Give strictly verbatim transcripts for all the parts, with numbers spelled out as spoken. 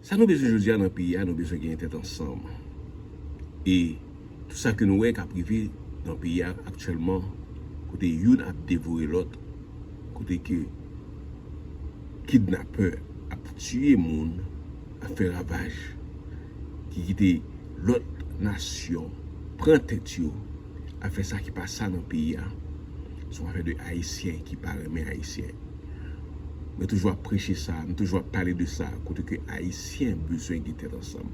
Sa nou bezwen jodi a nan peyi a, nou bezwen gen tèt ansanm. E tout sa ke nou wè k ap rive nan peyi a aktyèlman, kote youn ap devore lòt, kote ke kidnapè ap tiye moun, ap fè ravaj, ki kite lòt nasyon pran tèt yo, ap fè sa ki pa sa nan peyi a. Se yon afè de Ayisyen ki pa renmen Ayisyen. Mwen toujou ap preche sa, mwen toujou ap pale de sa, kote ke Ayisyen bezwen gen tèt ansanm.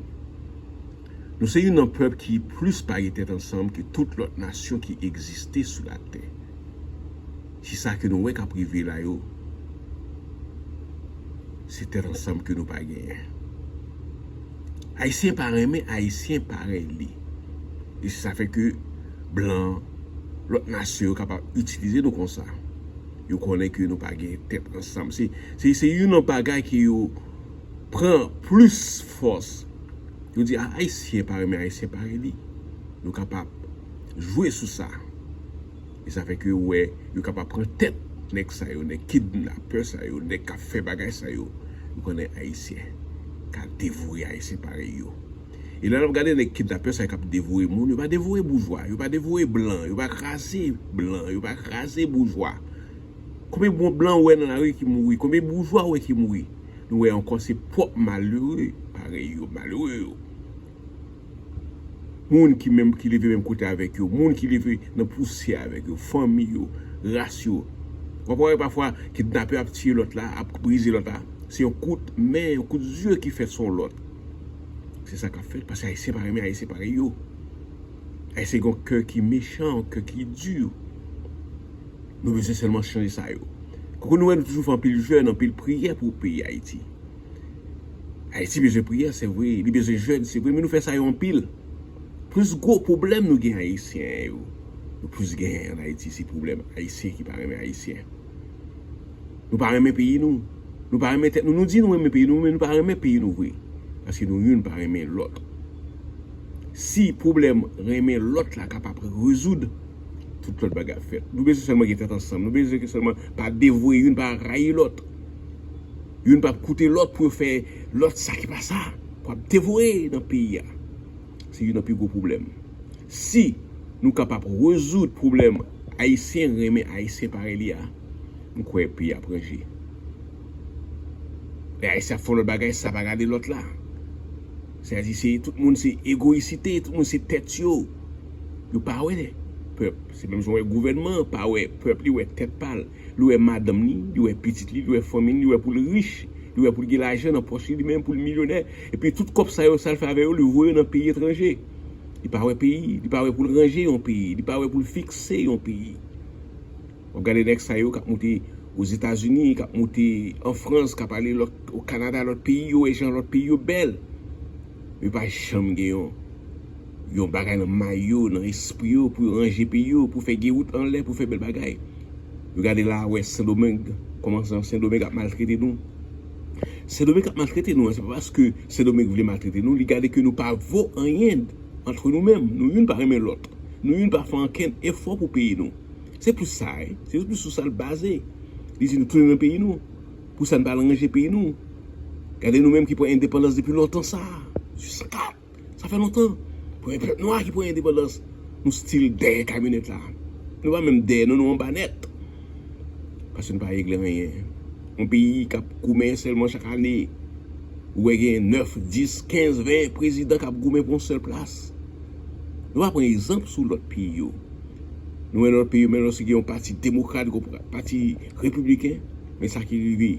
Nou se youn nan pèp ki plis pa gen tèt ansanm ke tout lòt nasyon ki egziste sou latè. Si sa ke nou wè k ap rive la yo, se tèt ansanm ke nou pa genyen. Ayisyen pa renmen Ayisyen parèy li. E se sa fè ke blan, lòt nasyon yo kapab itilize nou konsa. Yo konnen ke nou pa gen tèt ansanm. Se, se, se youn nan bagay ke yo pran plis fòs. Yo di, "A, Ayisyen pa renmen Ayisyen parèy li." Nou kapab jwe sou sa. E sa fè ke yo wè, yo kapab pran tèt nèg sa yo, nèg kidnapè sa yo, nèg k ap fè bagay sa yo. Yo konnen Ayisyen ka devore Ayisyen parèy yo. E lè n ap gade nèg kidnapè sa yo k ap devore moun, yo pa devore boujwa, yo pa devore blan, yo pa kraze blan, yo pa kraze boujwa. Konbyen bon blan ou wè nan lari ki mouri? Konbyen boujwa ou wè ki mouri? Nou wè ankò se pwòp malere parèy yo, malere yo. Moun ki menm, ki leve menm kote avèk yo, moun ki leve nan pousyè avèk yo, fanmi yo, ras yo. W ap wè pafwa kidnapè ap tiye lòt la, ap brize lòt la. Se yon kout men, yon kout zye ki fèt sou yon lòt. Se sa k ap fèt, paske Ayisyen pa renmen Ayisyen parèy yo. Ayisyen gen yon kè ki mechan, yon kè ki di. Nou bezwen sèlman chanje sa yo. Kòm nou wè, nou toujou fè anpil jèn, anpil priyè pou peyi Ayiti. Ayiti bezwen priyè, se vre, li bezwen jèn, se vre, men nou fè sa yo anpil. Plis gwo pwoblèm nou gen Ayisyen yo, nou plis gen ann Ayiti, se pwoblèm Ayisyen ki pa renmen Ayisyen. Nou pa renmen peyi nou. Nou pa renmen tèt nou. Nou di nou renmen peyi nou, men nou pa renmen peyi nou vre. Paske nou youn pa renmen lòt. Si pwoblèm renmen lòt la kapab rezoud, tout lòt bagay ap fèt. Nou bezwen sèlman gen tèt ansanm. Nou bezwen ke sèlman pa devwe youn, pa rayi lòt. Youn p ap koute lòt pou yo fè lòt sa ki pa sa. Pou ap devwe nan peyi a. Se youn nan pi gwo pwoblèm. Si nou kapab rezoud pwoblèm Ayisyen renmen Ayisyen parèy li a, m kwè peyi a ap ranje. Lè Ayisyen ap fè lòt bagay, sa pa gade lòt la. Sètadi se tout moun se egoyisite, tout moun se tèt yo. Yo pa wè pèp. Se menm jan w wè gouvènman an pa wè pèp, li wè tèt pa l. Li wè madanm li, li wè pitit li, li wè fanmi l, li wè pou l rich, li wè pou l gen lajan nan pòch li, li menm pou l milyonè. Epi tout kòb sa yo, sa l fè avè yo, li voye yo nan peyi etranje. Li pa wè peyi, li pa wè pou l ranje yon peyi, li pa wè pou l fikse yon peyi. W ap gade nèg sa yo k ap moute Ozetazini, k ap moute an Frans, k ap ale lòt, o Kanada, lòt peyi, yo wè jan lòt peyi yo bèl. Yo pa janm gen yon, yon bagay nan may yo, nan espri yo, pou yo ranje peyi yo, pou fè gen wout anlè, pou fè bèl bagay. Yo gade la, wè Sendomeng, kòman Sendomeng ap maltrete nou. Sendomeng ap maltrete nou, se pa paske Sendomeng vle maltrete nou, li gade ke nou pa vo anyen antre nou menm. Nou youn pa renmen lòt. Nou youn pa fè ankenn efò pou peyi nou. Se plis sa, wi. Se plis sou sa l baze. Li di nou tounen nan peyi nou. Pou sa n pa al ranje peyi nou. Gade nou menm ki pran endepandans depi lontan sa. Jiska, sa fè lontan. Premye pèp nwa ki pran endepandans. Nou still dèyè kamyonèt la. Nou pa menm dèyè, non, nou anba nèt. Paske nou pa regle anyen. Yon peyi k ap goumen sèlman chak ane. Ou wè gen nèf, dis, kenz, ven prezidan k ap goumen pou yon sèl plas. Nou pa pran egzanp sou lòt peyi yo. Nou wè lòt peyi yo, menm lòske gen yon pati demokrat, yon pati repibliken, men sa ki rive,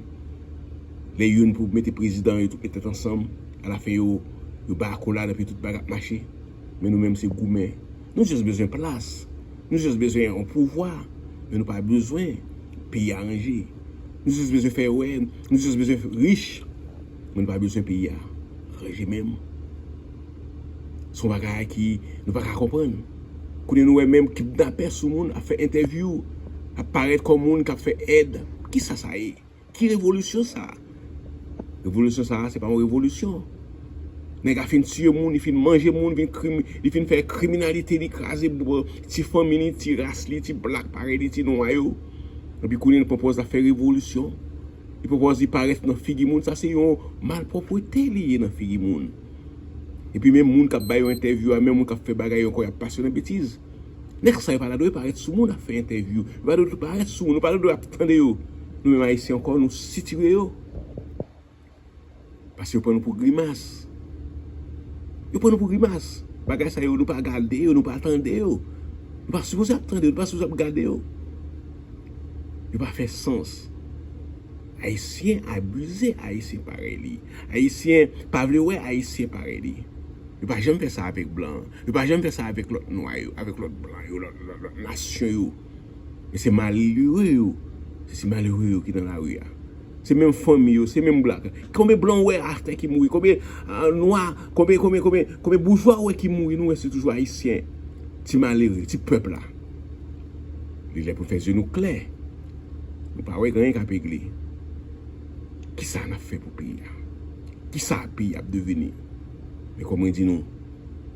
lè youn pou mete prezidan, yo tout met tèt ansanm, alafen yo, yo bay akolad, epi tout bagay ap mache. Men nou menm se goumen. Nou jis bezwen plas. Nou jis bezwen yon pouvwa. Men nou pa bezwen peyi a ranje. Nou jis bezwen fè wè. Nou jis bezwen rich. Men nou pa bezwen peyi a ranje menm. Se yon bagay ki nou pa ka konprann. Kounye a nou wè menm kidnapè sou moun ap fè entèvyou, ap parèt kòm moun k ap fè èd. Kisa sa ye? Ki revolisyon sa? Revolisyon sa, se pa yon revolisyon. Nèg la fin tiye moun, li fin manje moun, vin krim, li fin fè kriminalite, li kraze bò, ti fanmi li, ti ras li, ti blak parèy li, ti nwa yo. Epi kounye a li pran pòz ap fè revolisyon. Ipokrizi parèt nan figi moun, sa se yon malpwòpte li ye nan figi moun. Epi menm moun k ap bay yo entèvyou a, menm moun k ap fè bagay yo ankò, y ap pase yo nan betiz. Nèg sa yo pa ta dwe parèt sou moun ap fè entèvyou. Yo pa dwe parèt sou moun, yo pa ta dwe ap tande yo. Nou menm Ayisyen ankò, nou sitire yo. Paske yo pran nou pou grimas. Yo pran nou pou grimas. Bagay sa yo, nou pa gade yo, nou pa tande yo. Nou pa sipoze ap tande yo, nou pa sipoze ap gade yo. Yo pa fè sans. Ayisyen abize Ayisyen parèy li. Ayisyen pa vle wè Ayisyen parèy li. Yo pa janm fè sa avèk blan. Yo pa janm fè sa avèk lòt nwa yo, avèk lòt blan yo, lòt, lòt, lòt nasyon yo. Men se malere yo. Se ti malere yo ki nan lari a. Se menm fanmi yo, se menm black. Konbyen blan w wè atè ki mouri? Konbyen ah, nwa? Konbyen, konbyen, konbyen, konbyen boujwa w wè ki mouri? Nou wè se toujou Ayisyen. Ti malere, ti pèp la. Li lè pou fè zye nou klè. Nou pa wè gen anyen k ap regle. Kisa n ap fè pou peyi a? Kisa peyi ap deveni? Men kòm mwen di nou,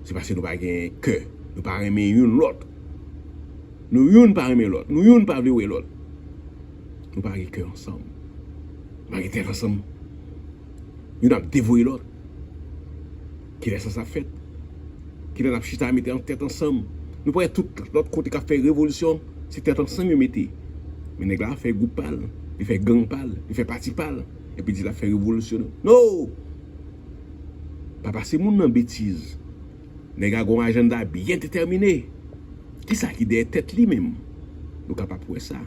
se paske nou pa gen kè. Nou pa renmen youn lòt. Nou youn pa renmen lòt. Nou youn pa vle wè lòt. Nou pa gen kè ansanm. Nou pa gen tèt ansanm. Youn ap devoye lòt. Kilè sa, sa ap fèt? Kilè n ap chita mete an tèt ansanm? Nou pa wè tout lòt kote k ap fè revolisyon, se tèt ansanm yo mete. Men nèg la fè gwoup pa l, li fè gang pa l, li fè pati pa l, epi di l ap fè revolisyon. No! Pa pase moun nan betiz. Nèg la gon ajanda byen detèmine. Kisa ki dèyè tèt li menm? Nou kapab wè sa.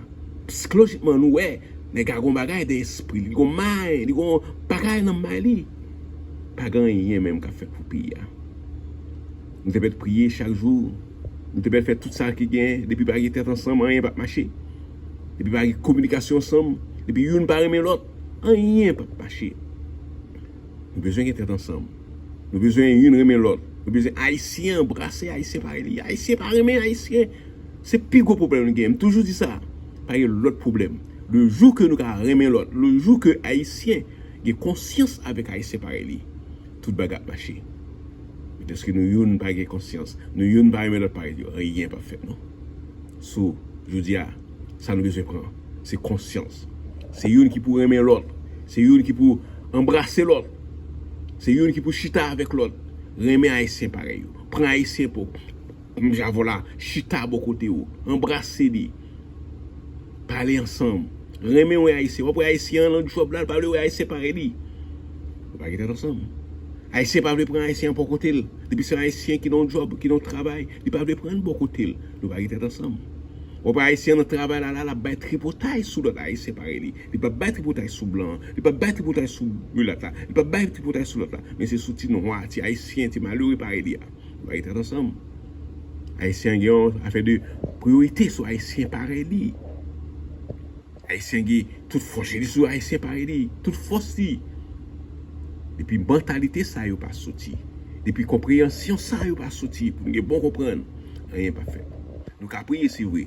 Psikolojikman, nou wè nèg la gon bagay dèyè espri li, li gon may, li gon bagay nan may li. Pa gen anyen menm k ap fèt pou peyi a. Nou te mèt priye chak jou. Nou te mèt fè tout sa ki gen. Depi pa gen tèt ansanm, anyen p ap mache. Depi pa gen kominikasyon ansanm, depi youn pa renmen lòt, anyen p ap mache. Nou bezwen gen tèt ansanm. Nou bezwen youn renmen lòt. Nou bezwen Ayisyen anbrase Ayisyen parèy li. Ayisyen pa renmen Ayisyen. Se pi gwo pwoblèm nou gen. M toujou di sa. Pa gen lòt pwoblèm. Le jou ke nou ka renmen lòt, le jou ke Ayisyen gen konsyans avèk Ayisyen parèy li, tout bagay ap mache. Men dèske nou youn pa gen konsyans, nou youn pa renmen lòt parèy yo, anyen p ap fèt non. So, jodi a, sa nou bezwen pran, se konsyans. Se youn ki pou renmen lòt. Se youn ki pou anbrase lòt. Se youn ki pou chita avèk lòt. Renmen Ayisyen parèy yo. Pran Ayisyen pou, kòm jan avè w la, chita bò kote w. Anbrase li. Pale ansanm. Renmen wè Ayisyen. W ap wè Ayisyen an nan djòb la, l pa vle wè Ayisyen parèy li. Nou pa gen tèt ansanm. Ayisyen pa vle pran Ayisyen an bò kote l. Depi se yon Ayisyen ki nan yon djòb, ki nan yon travay, li pa vle pran l bò kote l. Nou pa gen tèt ansanm. W ap wè Ayisyen nan travay la, la, l ap bay tripotay sou lòt Ayisyen parèy li. Li p ap bay tripotay sou blan an. Li p ap bay tripotay sou milat la. Li p ap bay tripotay sou lòt la. Men se sou ti nwa, ti Ayisyen, ti malere parèy li a. Nou pa gen tèt ansanm. Ayisyen an gen yon afè de priyorite sou Ayisyen parèy li. Ayisyen gen tout fòs li sou Ayisyen parèy li, tout fòs li. Depi mantalite sa yo pa soti, depi konpreyansyon sa yo pa soti, pou n gen bon konprann, anyen p ap fèt. Nou ka priye, se vre.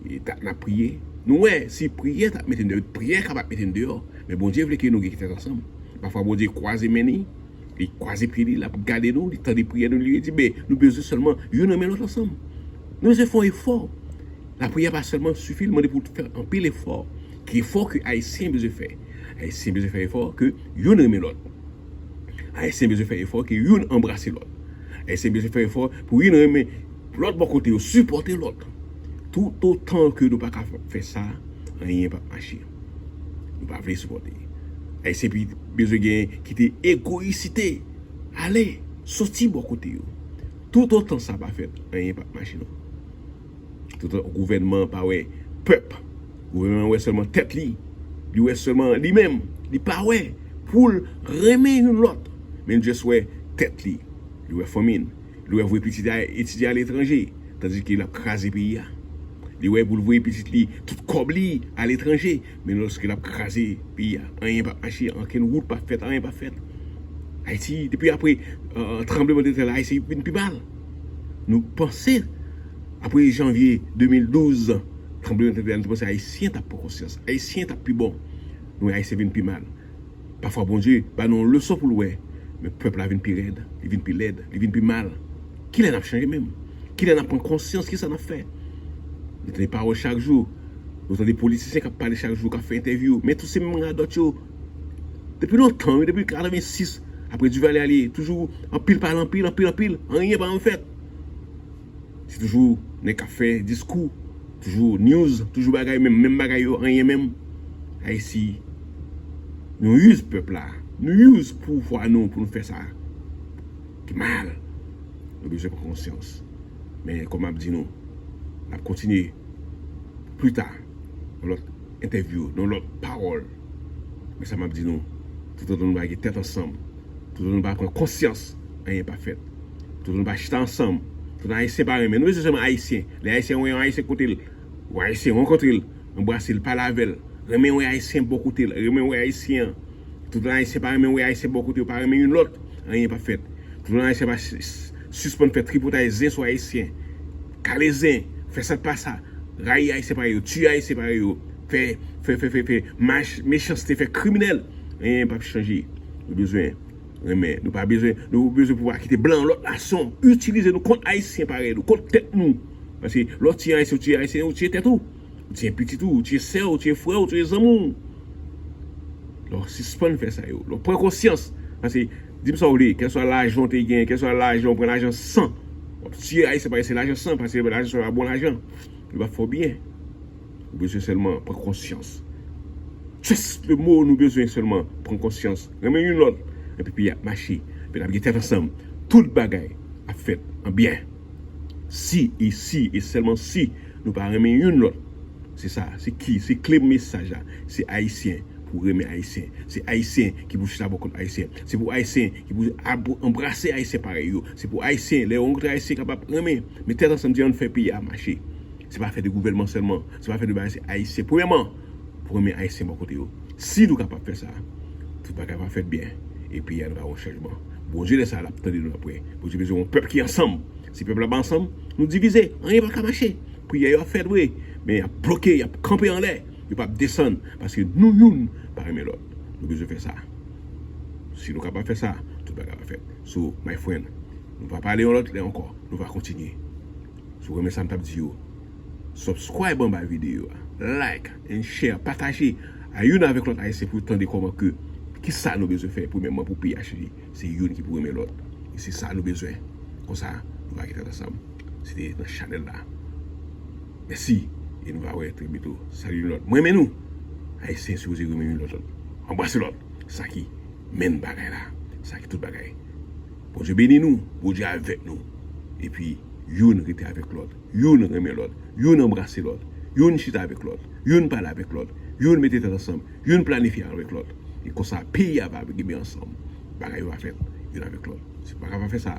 E, ta, n ap priye. Nou wè, si priyè t ap mete n deyò, priyè kapab mete n deyò. Men Bondye vle ke nou gen tèt ansanm. Pafwa Bondye kwaze men li, li kwaze pye li, l ap gade nou, li tande priyè nou, li di, men nou bezwen sèlman youn renmen lòt ansanm. Nou bezwen fè yon efò. Lapriyè pa sèlman sifi, li mande pou w fè anpil efò. Ki efò ke Ayisyen bezwen fè? Ayisyen bezwen fè efò ke youn renmen lòt. Ayisyen bezwen fè efò ke youn anbrase lòt. Ayisyen bezwen fè efò pou youn renmen lòt bò kote yo, sipòte lòt. Toutotan ke nou pa ka fè sa, anyen p ap mache. Nou pa vle sipòte. Ayisyen pi bezwen gen kite egoyisite ale, soti bò kote yo. Toutotan sa pa fèt, anyen p ap mache non. Toutotan gouvènman an pa wè pèp, gouvènman an wè sèlman tèt li, li wè sèlman li menm, li pa wè pou l renmen youn lòt, men l just wè tèt li, li wè fanmi l, li wè voye pitit li etidye aletranje, tandis ke l ap kraze peyi a. Li wè pou l voye pitit li, tout kòb li aletranje, men lòske l ap kraze peyi a, anyen p ap mache, ankenn wout p ap fèt, anyen p ap fèt. Ayiti, depi apre euh, tranblemanntè la, Ayiti vin pi mal. Nou panse, apre janvye de mil douz, tranblemanntè la, nou te panse Ayisyen t ap pran konsyans, Ayisyen t ap pi bon. Nou wè Ayisyen vin pi mal. Pafwa Bondye ba nou yon leson pou l wè, men pèp la vin pi rèd, li vin pi lèd, li vin pi mal. Kilè n ap chanje menm? Kilè n ap pran konsyans? Kisa n ap fè? Nou tande pawòl chak jou. Nou tande politisyen k ap pale chak jou, k ap fè entèvyou. Men tout se menm radòt yo. Depi lontan, wi, depi katrevensis, apre Duvalier ale, toujou anpil pale anpil, anpil, anpil. Anyen pa janm fèt. Se toujou nèg k ap fè diskou, toujou news, toujou bagay, menm, menm bagay yo, anyen menm. Ayiti, nou use pèp la, nou use pouvwa nou pou nou fè sa ki mal. Nou bezwen pran konsyans. Men, kòm m ap di nou, n ap kontinye plita, yon lòt entèvyou, yon lòt pawòl. Men sa m ap di nou, toutotan nou pa gen tèt ansanm, toutotan nou pa pran konsyans, anyen pa fèt. Toutotan nou pa chita ansanm, toutotan Ayisyen pa renmen. Nou bezwen sèlman Ayisyen. Lè Ayisyen wè yon Ayisyen kote l, wè Ayisyen rankontre l, anbrase l, pale avè l, renmen wè Ayisyen bò kote l, renmen wè Ayisyen an. Toutotan Ayisyen pa renmen wè Ayisyen bò kote yo, pa renmen youn lòt, anyen p ap fèt. Toutotan Ayisyen pa sis- sispann fè tripotay zen sou Ayisyen, kale zen, fè sa k pa sa, rayi Ayisyen parèy yo, tiye Ayisyen parèy yo, fè, fè, fè, fè, fè mach, mechanste, fè kriminèl, anyen p ap chanje. Nou bezwen renmen, nou pa bezwen, nou bezwen pouvwa kite blan, lòt nasyon itilize nou kont Ayisyen parèy nou, kont tèt nou. Paske lè w tiye Ayisyen, ou tiye Ayisyen, ou tiye tèt ou. Ou tiye pitit ou, ou tiye sè w, ou tiye frè w, ou tiye zanmi w. Lè w sispann fè sa yo, lè w pran konsyans. Paske, di m sa w vle, kèlswa lajan w te gen, kèlswa lajan w pran, lajan san. W ap tiye Ayisyen paske se lajan san, paske lajan san pa bon lajan. Li p ap fè w byen. Ou bezwen sèlman pran konsyans. Just le mot, nou bezwen sèlman pran konsyans. Renmen youn lòt. Epi peyi a ap mache. Epi n ap gen tèt ansanm. Tout bagay ap fèt an byen. Si e si e sèlman si nou pa renmen youn lòt. Se sa, se ki, se kle mesaj la. Se Ayisyen pou renmen Ayisyen. Se Ayisyen ki pou chita bò kont Ayisyen. Se pou Ayisyen ki pou ab- anbrase Ayisyen parèy yo. Se pou Ayisyen, lè yo rankontre Ayisyen, kapab renmen. Men tèt ansanm, di ann fè peyi a mache. Se pa afè de gouvènman sèlman. Se pa afè de bagay, se Ayisyen. Premyèman, pou renmen Ayisyen bò kote yo. Si nou kapab fè sa, tout bagay va fèt byen. E peyi a nou va wè yon chanjman. Bondye lè sa l ap tande nou apre. Bondye bezwen yon pèp ki ansanm. Si pèp la pa ansanm, nou divize. Anyen pa ka mache. Priyè yo ap fèt vre. Men y ap bloke, y ap kanpe anlè. Yo p ap desann. Paske nou youn pa renmen lòt. Nou bezwen fè sa. Si nou kapab fè sa, tout bagay va fèt. So, my friend, nou va pale yon lòt lè ankò. Nou va kontinye. Si w renmen sa m t ap di yo, subscribe anba videyo a, like and share, pataje a youn avèk lòt Ayisyen pou yo tande kòman ke, kisa nou bezwen fè premyèman pou peyi a chanje. Se youn ki pou renmen lòt. E se sa nou bezwen. Konsa, nou va gen tèt ansanm. Se te nan chanèl la. Mèsi. E nou va wè trè byento. Salut youn lòt. Mwen renmen nou. Ayisyen sipoze renmen youn lòt. Anbrase lòt. Sa ki menn bagay la. Sa ki tout bagay. Bondye beni nou. Bondye avèk nou. Epi, youn rete avèk lòt. Youn renmen lòt. Youn anbrase lòt. Youn chita avèk lòt. Youn pale avèk lòt. Youn mete tèt ansanm. Youn planifye avèk lòt. E konsa, peyi a va genbe ansanm. Bagay yo va fèt youn avèk lòt. Si nou pa kapab fè sa,